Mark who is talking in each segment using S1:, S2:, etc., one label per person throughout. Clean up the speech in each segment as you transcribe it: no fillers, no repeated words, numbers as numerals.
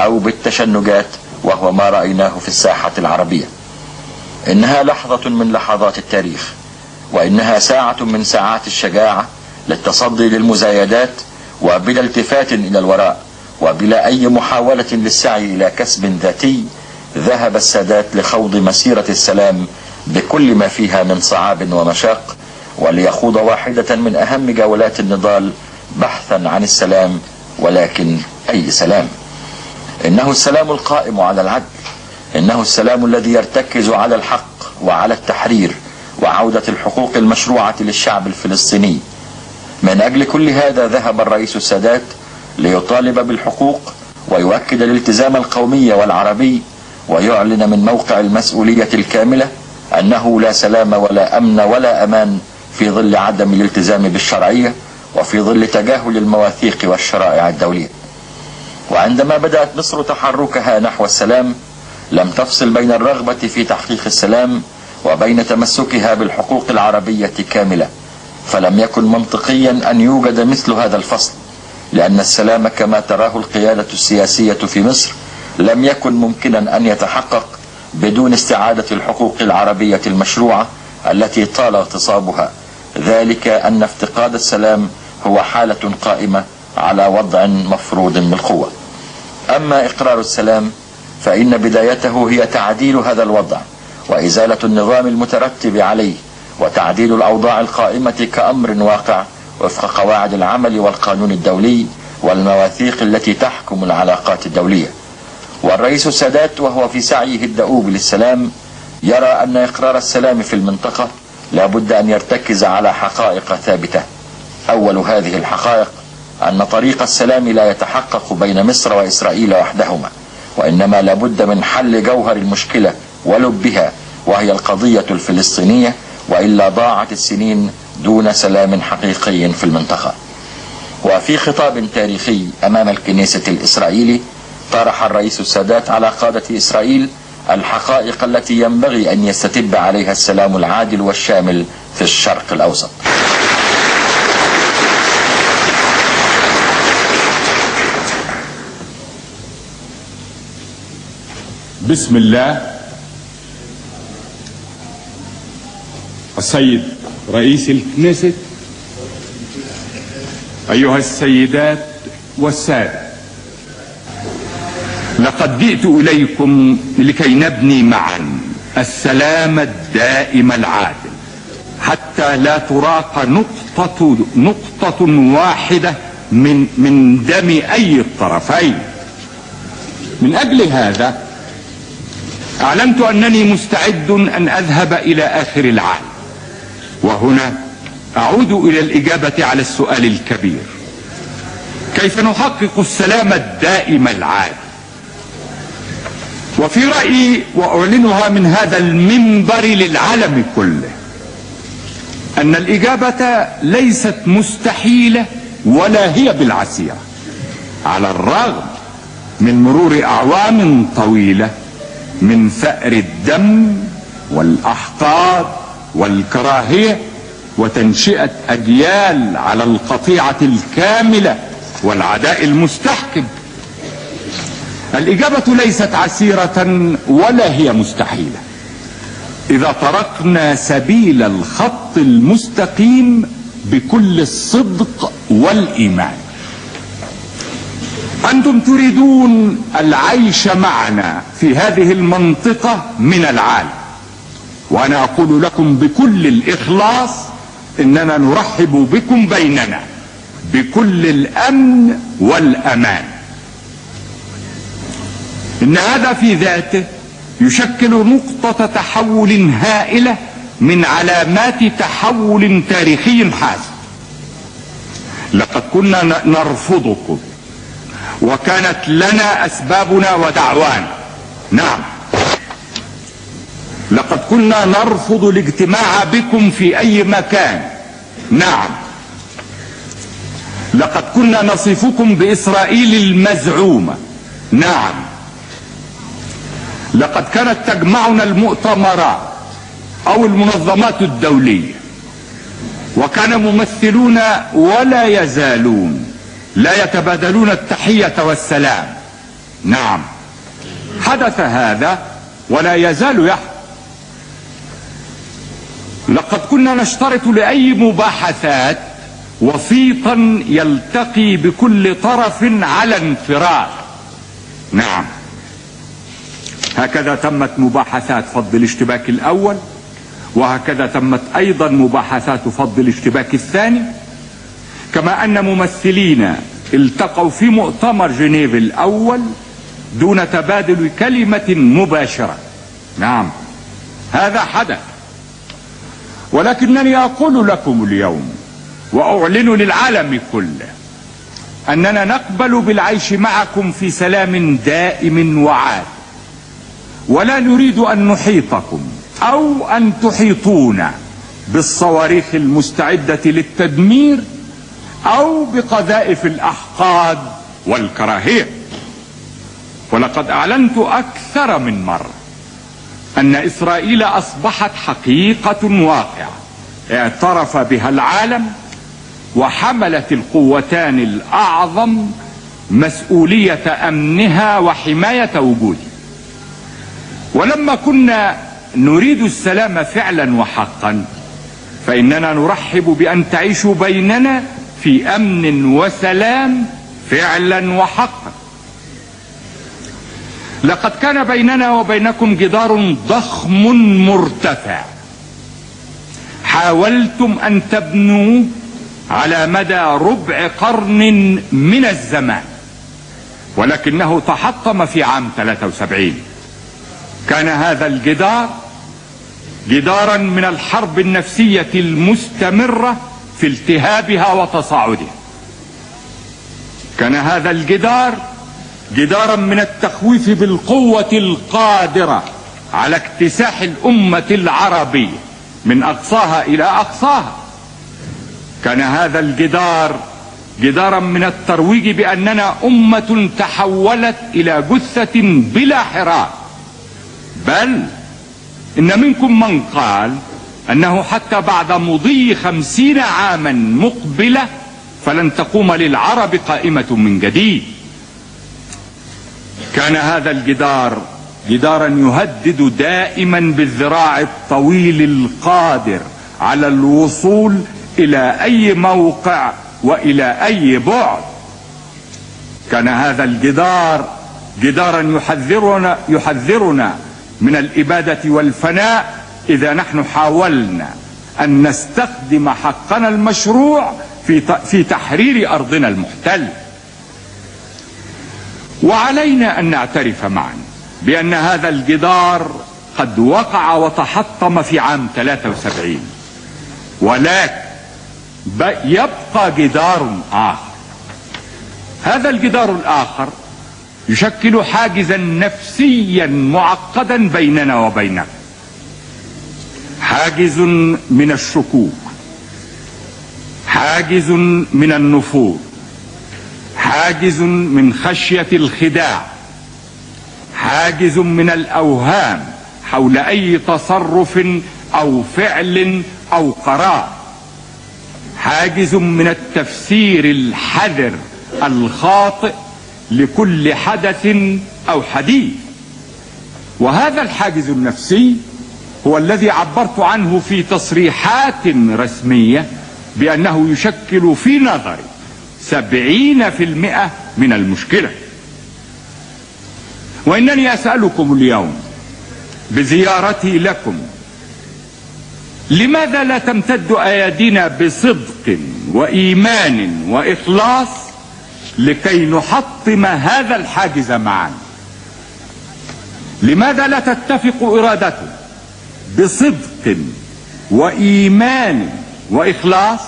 S1: أو بالتشنجات، وهو ما رأيناه في الساحة العربية. إنها لحظة من لحظات التاريخ، وإنها ساعة من ساعات الشجاعة للتصدي للمزايدات، وبلا التفات إلى الوراء وبلا أي محاولة للسعي إلى كسب ذاتي. ذهب السادات لخوض مسيرة السلام بكل ما فيها من صعاب ومشاق، وليخوض واحدة من أهم جولات النضال بحثا عن السلام. ولكن أي سلام؟ إنه السلام القائم على العدل، إنه السلام الذي يرتكز على الحق وعلى التحرير وعودة الحقوق المشروعة للشعب الفلسطيني. من أجل كل هذا ذهب الرئيس السادات ليطالب بالحقوق ويؤكد الالتزام القومي والعربي، ويعلن من موقع المسؤولية الكاملة أنه لا سلام ولا أمن ولا أمان في ظل عدم الالتزام بالشرعية وفي ظل تجاهل المواثيق والشرائع الدولية. وعندما بدأت مصر تحركها نحو السلام لم تفصل بين الرغبة في تحقيق السلام وبين تمسكها بالحقوق العربية كاملة، فلم يكن منطقيا أن يوجد مثل هذا الفصل، لأن السلام كما تراه القيادة السياسية في مصر لم يكن ممكنا أن يتحقق بدون استعادة الحقوق العربية المشروعة التي طال اغتصابها. ذلك أن افتقاد السلام هو حالة قائمة على وضع مفروض بالقوة. أما إقرار السلام فإن بدايته هي تعديل هذا الوضع وإزالة النظام المترتب عليه، وتعديل الأوضاع القائمة كأمر واقع وفق قواعد العمل والقانون الدولي والمواثيق التي تحكم العلاقات الدولية. والرئيس السادات وهو في سعيه الدؤوب للسلام يرى أن إقرار السلام في المنطقة لابد أن يرتكز على حقائق ثابتة. أول هذه الحقائق أن طريق السلام لا يتحقق بين مصر وإسرائيل وحدهما، وإنما لابد من حل جوهر المشكلة ولبها، وهي القضية الفلسطينية، وإلا ضاعت السنين دون سلام حقيقي في المنطقة. وفي خطاب تاريخي أمام الكنيسة الإسرائيلي طرح الرئيس السادات على قادة إسرائيل الحقائق التي ينبغي أن يستتب عليها السلام العادل والشامل في الشرق الأوسط.
S2: بسم الله. السيد رئيس الكنيسة، أيها السيدات والسادة، لقد جئت إليكم لكي نبني معا السلام الدائم العادل حتى لا تراق نقطة واحدة من دم أي الطرفين. من أجل هذا أعلنت أنني مستعد أن أذهب إلى آخر العالم. وهنا أعود إلى الإجابة على السؤال الكبير: كيف نحقق السلام الدائم العادل؟ وفي رأيي، وأعلنها من هذا المنبر للعالم كله، أن الإجابة ليست مستحيلة ولا هي بالعسيرة، على الرغم من مرور أعوام طويلة من ثأر الدم والأحقاد والكراهية وتنشئة أجيال على القطيعة الكاملة والعداء المستحكم. الإجابة ليست عسيرة ولا هي مستحيلة إذا طرقنا سبيل الخط المستقيم بكل الصدق والإيمان. أنتم تريدون العيش معنا في هذه المنطقة من العالم، وأنا أقول لكم بكل الإخلاص إننا نرحب بكم بيننا بكل الأمن والأمان. إن هذا في ذاته يشكل نقطة تحول هائلة من علامات تحول تاريخي حاسم. لقد كنا نرفضكم وكانت لنا أسبابنا ودعوانا، نعم. لقد كنا نرفض الاجتماع بكم في أي مكان، نعم. لقد كنا نصفكم بإسرائيل المزعومة، نعم. لقد كانت تجمعنا المؤتمرات أو المنظمات الدولية، وكان ممثلون ولا يزالون لا يتبادلون التحية والسلام، نعم، حدث هذا ولا يزال يحدث. لقد كنا نشترط لأي مباحثات وسيطا يلتقي بكل طرف على انفراد. نعم، هكذا تمت مباحثات فض الاشتباك الأول، وهكذا تمت أيضا مباحثات فض الاشتباك الثاني، كما أن ممثلين التقوا في مؤتمر جنيف الأول دون تبادل كلمة مباشرة. نعم، هذا حدث. ولكنني أقول لكم اليوم وأعلن للعالم كله أننا نقبل بالعيش معكم في سلام دائم وعاد، ولا نريد أن نحيطكم أو أن تحيطونا بالصواريخ المستعدة للتدمير أو بقذائف الأحقاد والكراهية. ولقد أعلنت أكثر من مرة أن إسرائيل أصبحت حقيقة واقعة اعترف بها العالم، وحملت القوتان الأعظم مسؤولية أمنها وحماية وجودها. ولما كنا نريد السلام فعلا وحقا، فإننا نرحب بأن تعيشوا بيننا في أمن وسلام فعلا وحقا. لقد كان بيننا وبينكم جدار ضخم مرتفع حاولتم أن تبنوه على مدى ربع قرن من الزمان، ولكنه تحطم في عام 73. كان هذا الجدار جدارا من الحرب النفسية المستمرة في التهابها وتصاعدها. كان هذا الجدار جدارا من التخويف بالقوة القادرة على اكتساح الأمة العربية من أقصاها إلى أقصاها. كان هذا الجدار جدارا من الترويج بأننا أمة تحولت إلى جثة بلا حراك، بل إن منكم من قال أنه حتى بعد مضي 50 عاما مقبلة فلن تقوم للعرب قائمة من جديد. كان هذا الجدار جدارا يهدد دائما بالذراع الطويل القادر على الوصول إلى أي موقع وإلى أي بعد. كان هذا الجدار جدارا يحذرنا من الإبادة والفناء إذا نحن حاولنا أن نستخدم حقنا المشروع في تحرير أرضنا المحتل. وعلينا أن نعترف معا بأن هذا الجدار قد وقع وتحطم في عام 73، ولكن يبقى جدار آخر. هذا الجدار الآخر يشكل حاجزا نفسيا معقدا بيننا وبينكم، حاجز من الشكوك، حاجز من النفور، حاجز من خشية الخداع، حاجز من الأوهام حول أي تصرف أو فعل أو قرار، حاجز من التفسير الحذر الخاطئ لكل حدث أو حديث. وهذا الحاجز النفسي هو الذي عبرت عنه في تصريحات رسمية بأنه يشكل في نظري 70% من المشكلة. وإنني أسألكم اليوم بزيارتي لكم، لماذا لا تمتد أيدينا بصدق وإيمان وإخلاص لكي نحطم هذا الحاجز معا؟ لماذا لا تتفق إرادتنا بصدق وإيمان وإخلاص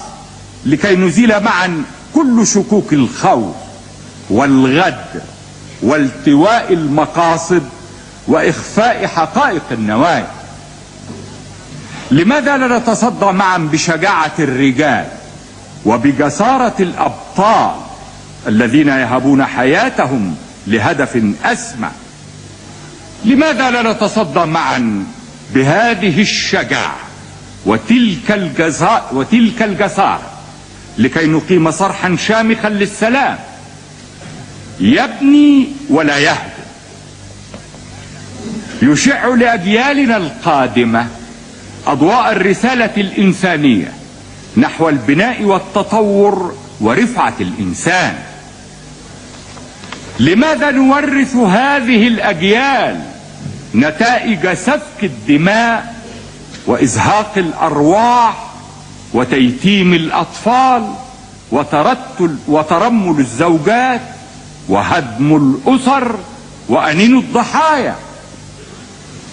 S2: لكي نزيل معا كل شكوك الخوف والغدر والتواء المقاصد وإخفاء حقائق النوايا؟ لماذا لا نتصدى معا بشجاعة الرجال وبجسارة الأبطال الذين يهبون حياتهم لهدف أسمى؟ لماذا لا نتصدى معا بهذه الشجاعة وتلك الجسارة لكي نقيم صرحا شامخا للسلام يبني ولا يهدم؟ يشع لأجيالنا القادمة أضواء الرسالة الإنسانية نحو البناء والتطور ورفعة الإنسان. لماذا نورث هذه الأجيال نتائج سفك الدماء وإزهاق الأرواح وتيتيم الأطفال وترمل الزوجات وهدم الأسر وأنين الضحايا؟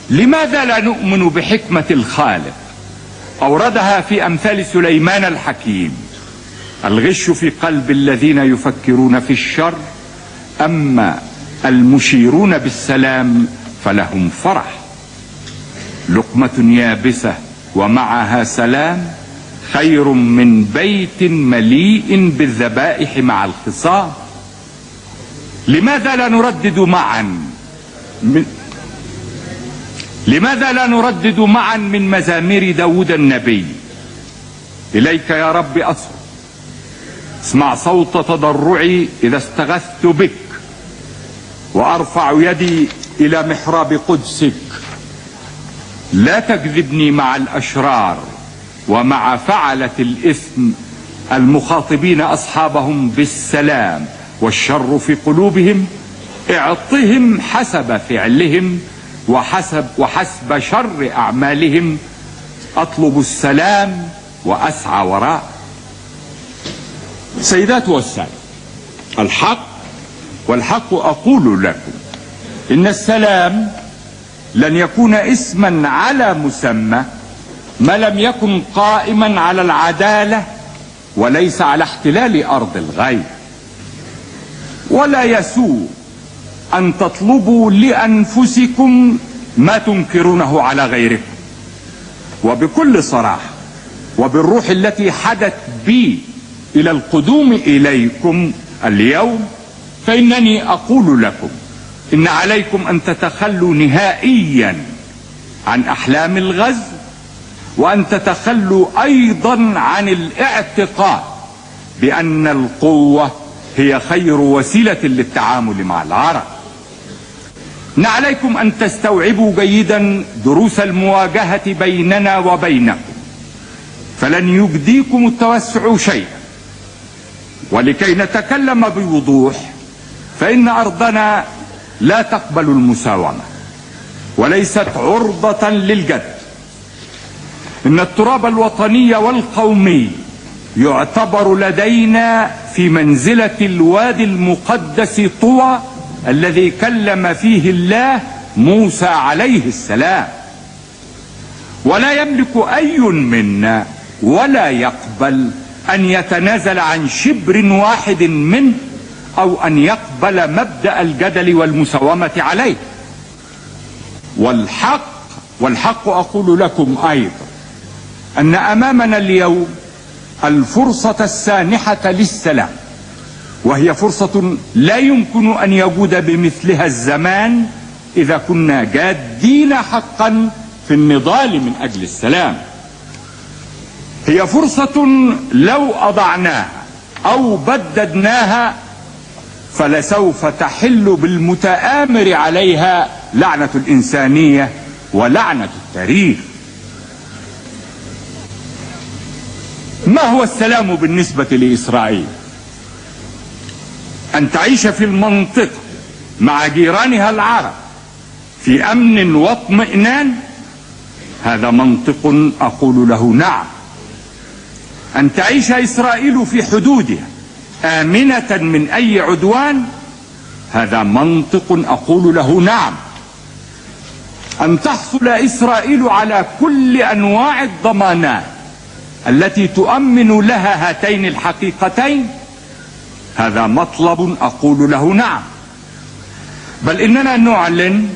S2: لماذا لا نؤمن بحكمة الخالق أوردها في أمثال سليمان الحكيم؟ الغش في قلب الذين يفكرون في الشر، أما المشيرون بالسلام فلهم فرح. لقمة يابسة ومعها سلام خير من بيت مليء بالذبائح مع الخصام. لماذا لا نردد معا من مزامير داود النبي؟ إليك يا رب أصرخ، اسمع صوت تضرعي إذا استغثت بك، وأرفع يدي إلى محراب قدسك. لا تكذبني مع الأشرار ومع فعلة الإثم المخاطبين أصحابهم بالسلام والشر في قلوبهم. اعطهم حسب فعلهم وحسب شر أعمالهم. أطلب السلام وأسعى وراء. سيدات والسادة، والحق أقول لكم إن السلام لن يكون اسما على مسمى ما لم يكن قائما على العدالة وليس على احتلال أرض الغير. ولا يسوء أن تطلبوا لأنفسكم ما تنكرونه على غيركم. وبكل صراحة وبالروح التي حدت بي إلى القدوم إليكم اليوم، فإنني أقول لكم إن عليكم أن تتخلوا نهائيا عن أحلام الغزو، وأن تتخلوا أيضا عن الاعتقاد بأن القوة هي خير وسيلة للتعامل مع العرب. إن عليكم أن تستوعبوا جيدا دروس المواجهة بيننا وبينكم، فلن يجديكم التوسع شيئا. ولكي نتكلم بوضوح، فإن أرضنا لا تقبل المساومة وليست عرضة للجد. إن التراب الوطني والقومي يعتبر لدينا في منزلة الوادي المقدس طوى الذي كلم فيه الله موسى عليه السلام. ولا يملك أي منا ولا يقبل أن يتنازل عن شبر واحد منه، أو أن يقبل مبدأ الجدل والمساومة عليه. والحق أقول لكم أيضا أن أمامنا اليوم الفرصة السانحة للسلام، وهي فرصة لا يمكن أن يجود بمثلها الزمان إذا كنا جادين حقا في النضال من أجل السلام. هي فرصة لو أضعناها أو بددناها فلسوف تحل بالمتآمر عليها لعنة الإنسانية ولعنة التاريخ. ما هو السلام بالنسبة لإسرائيل؟ أن تعيش في المنطقة مع جيرانها العرب في أمن واطمئنان، هذا منطق أقول له نعم. أن تعيش إسرائيل في حدودها آمنة من أي عدوان، هذا منطق أقول له نعم. أن تحصل إسرائيل على كل أنواع الضمانات التي تؤمن لها هاتين الحقيقتين، هذا مطلب أقول له نعم. بل إننا نعلن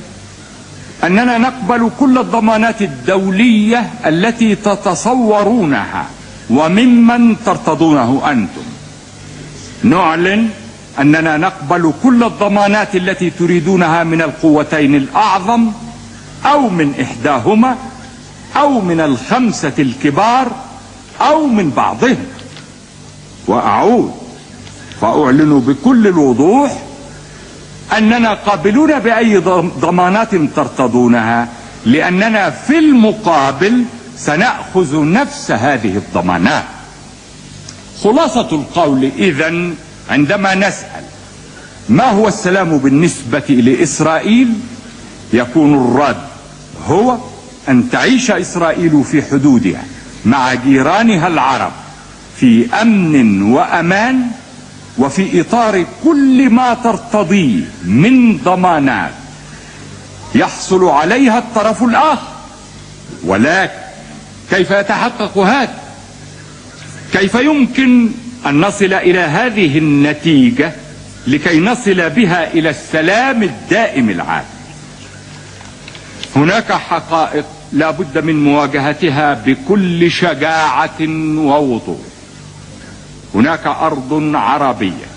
S2: أننا نقبل كل الضمانات الدولية التي تتصورونها وممن ترتضونه أنتم. نعلن أننا نقبل كل الضمانات التي تريدونها من القوتين الأعظم أو من إحداهما أو من الخمسة الكبار أو من بعضهم. وأعود فأعلن بكل الوضوح أننا قابلون بأي ضمانات ترتضونها، لأننا في المقابل سنأخذ نفس هذه الضمانات. خلاصة القول إذن عندما نسأل ما هو السلام بالنسبة لإسرائيل، يكون الرد هو أن تعيش إسرائيل في حدودها مع جيرانها العرب في أمن وأمان، وفي إطار كل ما ترتضيه من ضمانات يحصل عليها الطرف الآخر. ولكن كيف يتحقق هذا؟ كيف يمكن أن نصل إلى هذه النتيجة لكي نصل بها إلى السلام الدائم العادل؟ هناك حقائق لا بد من مواجهتها بكل شجاعة ووضوح. هناك أرض عربية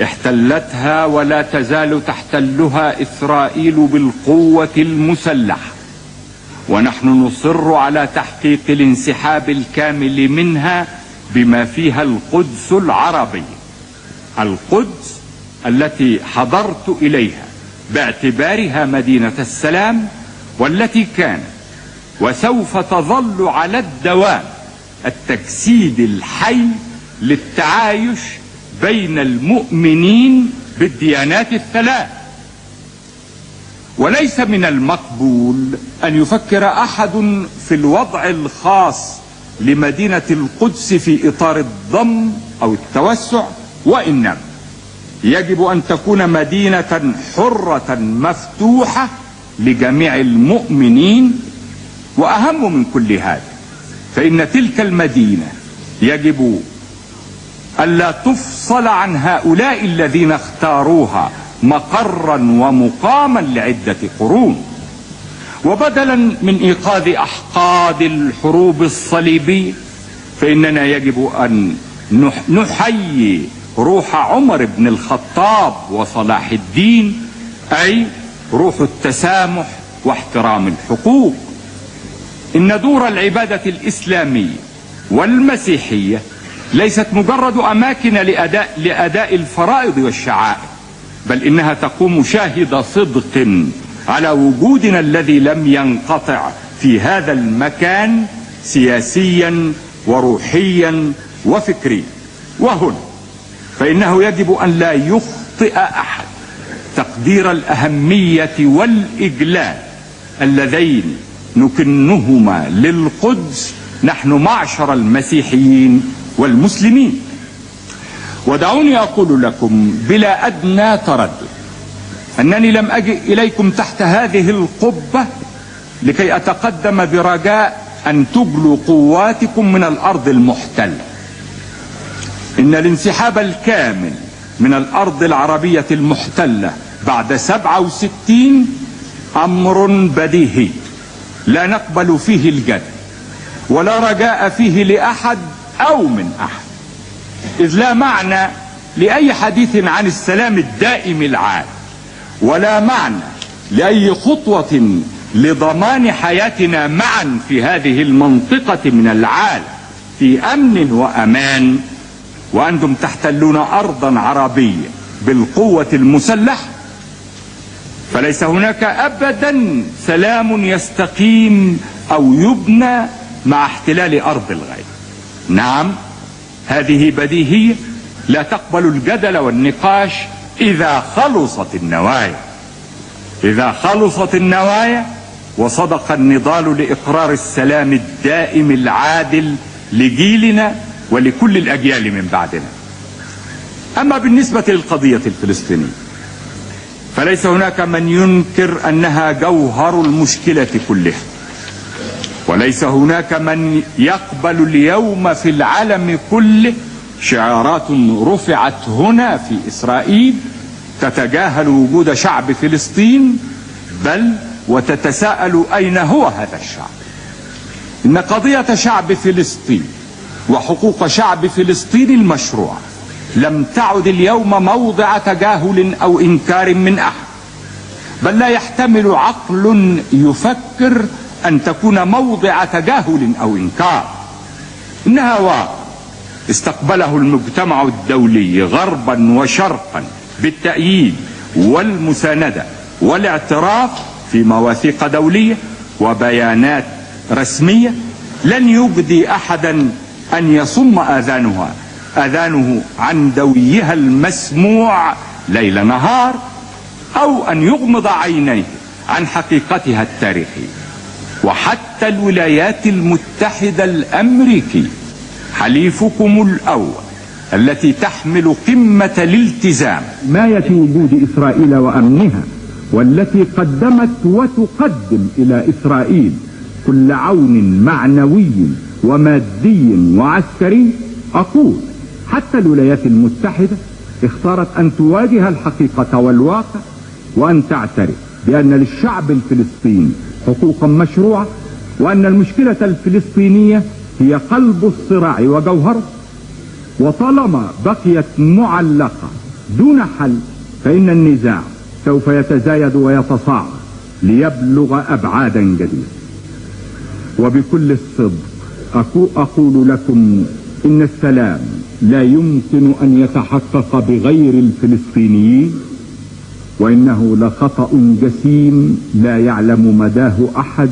S2: احتلتها ولا تزال تحتلها إسرائيل بالقوة المسلحة، ونحن نصر على تحقيق الانسحاب الكامل منها بما فيها القدس العربية، القدس التي حضرت إليها باعتبارها مدينة السلام، والتي كانت وسوف تظل على الدوام التجسيد الحي للتعايش بين المؤمنين بالديانات الثلاث. وليس من المقبول أن يفكر أحد في الوضع الخاص لمدينة القدس في إطار الضم أو التوسع، وإنما يجب أن تكون مدينة حرة مفتوحة لجميع المؤمنين. وأهم من كل هذا فإن تلك المدينة يجب ألا تفصل عن هؤلاء الذين اختاروها مقرا ومقاما لعدة قرون. وبدلا من إيقاظ أحقاد الحروب الصليبية، فإننا يجب أن نحيي روح عمر بن الخطاب وصلاح الدين، أي روح التسامح واحترام الحقوق. إن دور العبادة الإسلامية والمسيحية ليست مجرد أماكن لأداء الفرائض والشعائر، بل إنها تقوم شاهد صدق على وجودنا الذي لم ينقطع في هذا المكان سياسيا وروحيا وفكريا. وهنا فإنه يجب أن لا يخطئ أحد تقدير الأهمية والإجلال اللذين نكنهما للقدس نحن معشر المسيحيين والمسلمين. ودعوني أقول لكم بلا أدنى تردد أنني لم أجئ إليكم تحت هذه القبة لكي أتقدم برجاء أن تجلوا قواتكم من الأرض المحتلة. إن الانسحاب الكامل من الأرض العربية المحتلة بعد 67 أمر بديهي لا نقبل فيه الجدل ولا رجاء فيه لأحد أو من أحد، إذ لا معنى لأي حديث عن السلام الدائم العادل، ولا معنى لأي خطوة لضمان حياتنا معا في هذه المنطقة من العالم في أمن وأمان، وأنتم تحتلون أرضا عربية بالقوة المسلحة. فليس هناك أبدا سلام يستقيم أو يبنى مع احتلال أرض الغير. نعم، هذه بديهية لا تقبل الجدل والنقاش إذا خلصت النوايا. إذا خلصت النوايا وصدق النضال لإقرار السلام الدائم العادل لجيلنا ولكل الأجيال من بعدنا. أما بالنسبة للقضية الفلسطينية فليس هناك من ينكر أنها جوهر المشكلة كلها، وليس هناك من يقبل اليوم في العالم كله شعارات رفعت هنا في إسرائيل تتجاهل وجود شعب فلسطين، بل وتتساءل أين هو هذا الشعب. إن قضية شعب فلسطين وحقوق شعب فلسطين المشروع لم تعد اليوم موضع تجاهل أو إنكار من أحد، بل لا يحتمل عقل يفكر أن تكون موضع تجاهل أو إنكار. إنها واقع استقبله المجتمع الدولي غربا وشرقا بالتأييد والمساندة والاعتراف في مواثيق دولية وبيانات رسمية لن يجدي أحدا أن يصم آذانه عن دويها المسموع ليل نهار، أو أن يغمض عينيه عن حقيقتها التاريخية. وحتى الولايات المتحدة الأمريكية حليفكم الأول التي تحمل قمة الالتزام
S3: حماية وجود إسرائيل وأمنها، والتي قدمت وتقدم إلى إسرائيل كل عون معنوي ومادي وعسكري، أقول حتى الولايات المتحدة اختارت أن تواجه الحقيقة والواقع، وأن تعترف بأن للشعب الفلسطيني حقوقا مشروعة، وأن المشكلة الفلسطينية هي قلب الصراع وجوهره، وطالما بقيت معلقة دون حل فإن النزاع سوف يتزايد ويتصاعد ليبلغ أبعادا جديدة. وبكل الصدق أقول لكم إن السلام لا يمكن أن يتحقق بغير الفلسطينيين، وإنه لخطأ جسيم لا يعلم مداه أحد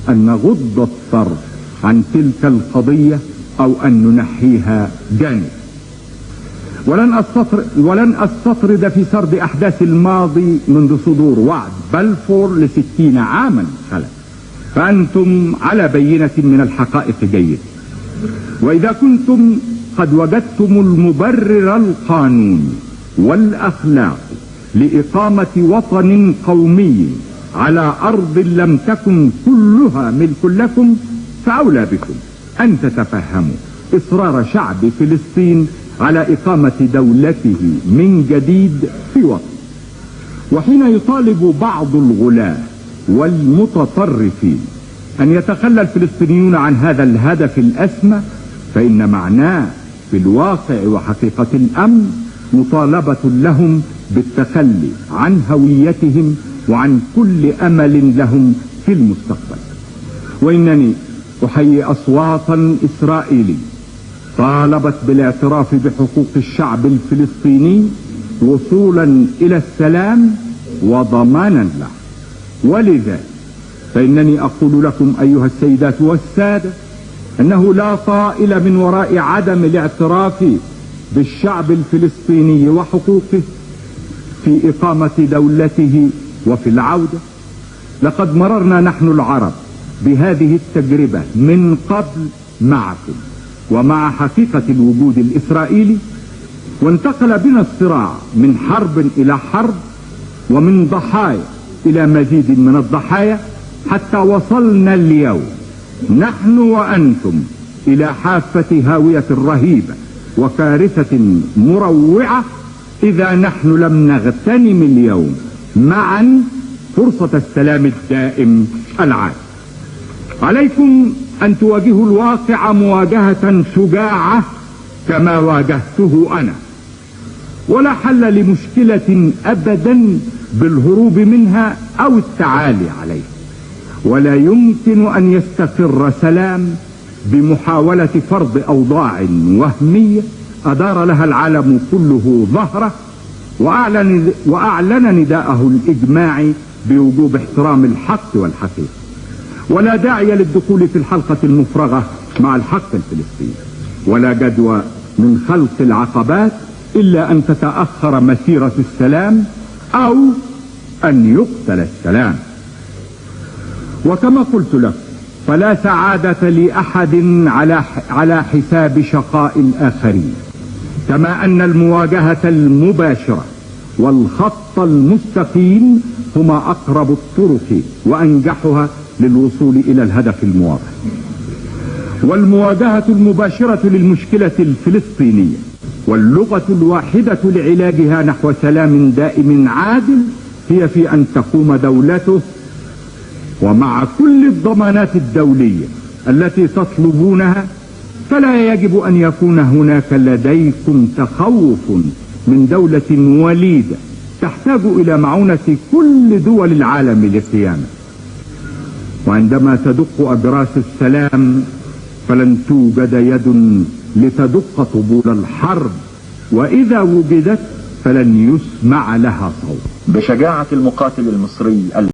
S3: أن نغض الطرف عن تلك القضية أو أن ننحيها جانب. ولن أستطرد في سرد أحداث الماضي منذ صدور وعد بلفور ل60 عاما خلف، فأنتم على بينة من الحقائق جيد. وإذا كنتم قد وجدتم المبرر القانوني والأخلاقي لإقامة وطن قومي على أرض لم تكن كلها ملك لكم، فأولى بكم أن تتفهموا إصرار شعب فلسطين على إقامة دولته من جديد في وطن. وحين يطالب بعض الغلاة والمتطرفين أن يتخلى الفلسطينيون عن هذا الهدف الأسمى، فإن معناه في الواقع وحقيقة الأمن مطالبة لهم بالتخلي عن هويتهم وعن كل أمل لهم في المستقبل. وإنني أحيي أصواتا إسرائيلية طالبت بالاعتراف بحقوق الشعب الفلسطيني وصولا إلى السلام وضمانا له. ولذا فإنني أقول لكم أيها السيدات والسادة أنه لا طائل من وراء عدم الاعتراف بالشعب الفلسطيني وحقوقه في إقامة دولته وفي العودة. لقد مررنا نحن العرب بهذه التجربة من قبل معكم ومع حقيقة الوجود الإسرائيلي، وانتقل بنا الصراع من حرب إلى حرب ومن ضحايا إلى مزيد من الضحايا، حتى وصلنا اليوم نحن وأنتم إلى حافة هاوية رهيبة وكارثة مروعة إذا نحن لم نغتنم اليوم معا فرصة السلام الدائم العادل. عليكم أن تواجهوا الواقع مواجهة شجاعة كما واجهته أنا. ولا حل لمشكلة أبدا بالهروب منها أو التعالي عليها، ولا يمكن أن يستقر سلام بمحاولة فرض أوضاع وهمية أدار لها العالم كله ظهره وأعلن نداءه الإجماعي بوجوب احترام الحق والحقيقة. ولا داعي للدخول في الحلقة المفرغة مع الحق الفلسطيني، ولا جدوى من خلق العقبات إلا أن تتأخر مسيرة السلام أو أن يقتل السلام. وكما قلت لك فلا سعادة لأحد على حساب شقاء الآخرين، كما أن المواجهة المباشرة والخط المستقيم هما أقرب الطرق وأنجحها للوصول إلى الهدف المواضح. والمواجهة المباشرة للمشكلة الفلسطينية واللغة الواحدة لعلاجها نحو سلام دائم عادل هي في أن تقوم دولته، ومع كل الضمانات الدولية التي تطلبونها فلا يجب أن يكون هناك لديكم تخوف من دولة وليدة تحتاج إلى معونة كل دول العالم لقيامه. وعندما تدق أجراس السلام فلن توجد يد لتدق طبول الحرب، وإذا وجدت فلن يسمع لها صوت.
S1: بشجاعة المقاتل المصري